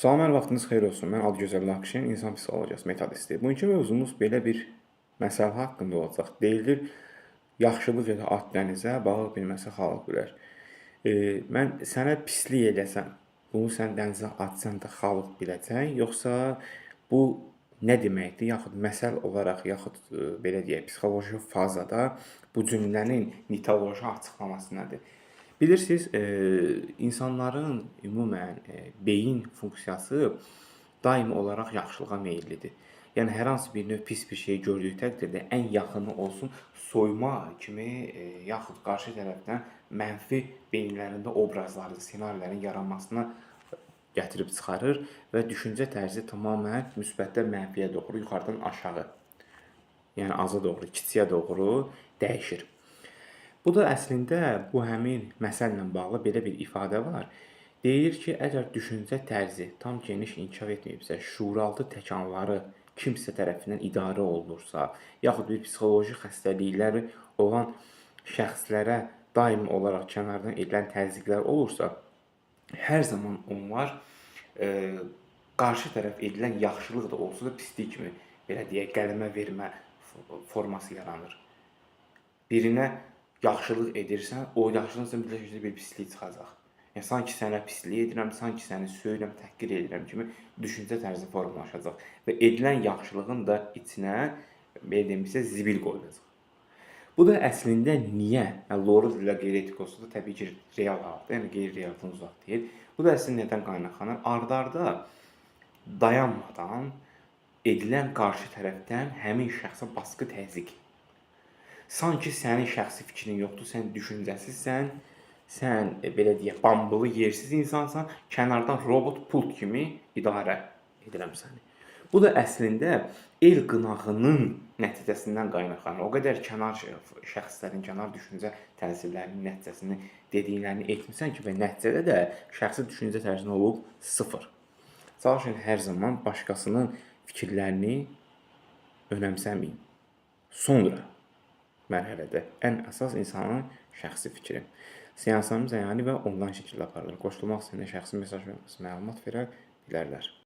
Salam, hər vaxtınız xeyir olsun. Mən Adıgözəl Lakşin, insan psixologiyası metodisti. Bugünkü mövzumuz belə bir məsələ haqqında olacaq. Deyilir, yaxşılıq elə at dənizə, balıq bilməsə xalıq bilər. Mən sənə pislik eləsəm, bunu sən dənizə atsan da xalıq biləcək, yoxsa bu nə deməkdir? Yaxud məsəl olaraq, yaxud belə deyək, psixoloji fazada bu cümlənin nitoloji açıqlaması nədir? Bilirsiniz, insanların ümumən beyin funksiyası daim olaraq yaxşılığa meyillidir. Yəni hər hansı bir növ pis bir şey gördüyü təqdirdə ən yaxını olsun soyma kimi, yaxud qarşı tərəfdən mənfi beyinlərində obrazların, ssenarilərin yaranmasına gətirib çıxarır və düşüncə tərzi tamamilə müsbətdən mənfiyə doğru, yuxarıdan aşağı, yəni aza doğru, kiçiyə doğru dəyişir. Bu da əslində bu həmin məsəllə bağlı belə bir ifadə var. Deyir ki, əgər düşüncə tərzi tam geniş inkişaf etməyibsə, şuuraltı təkanları kimsə tərəfindən idarə olunursa, yaxud bir psixoloji xəstəlikləri olan şəxslərə daim olaraq kənardan edilən təzyiqlər olursa, hər zaman onlar qarşı tərəf edilən yaxşılıq da olsa da pislik kimi, belə deyək, qələmə vermə forması yaranır. Birinə yaxşılıq edirsən, o yaxşılığın içindən mütləq bir pislik çıxacaq. Yəni sanki sənə pislik edirəm, sanki səni söyürəm, təhqir edirəm kimi düşüncə tərzi formalaşacaq və edilən yaxşılığın da içinə belə deyimsə zibil qoyulacaq. Bu da əslində niyə? Yəni loru dillə qeyri-etik olsa da təbii ki, real halda, yəni qeyri-realdan uzaq deyil. Bu da əslində nədən qaynaqlanır? Ard-arda dayanmadan edilən qarşı tərəfdən həmin şəxsə baskı, təzyiq. Sanki sənin şəxsi fikrin yoxdur, sən düşüncəsizsən, sən belə deyək, bambılı yersiz insansan, kənardan robot pult kimi idarə edirəm səni. Bu da əslində el qınağının nəticəsindən qaynaqlanır. O qədər kənar şəxslərin, kənar düşüncə təsirlərinin nəticəsini dediklərini etmisən ki, və nəticədə də şəxsi düşüncə tərzin olub sıfır. Çalışın hər zaman başqasının fikirlərini önəmsəməyin. Sonra mərhələdə ən əsas insanın şəxsi fikri. Seanslarımız əyani və onlayn şəkildə aparılır. Qoşulmaq istəyənlər şəxsi mesaj və məlumat verə bilərlər.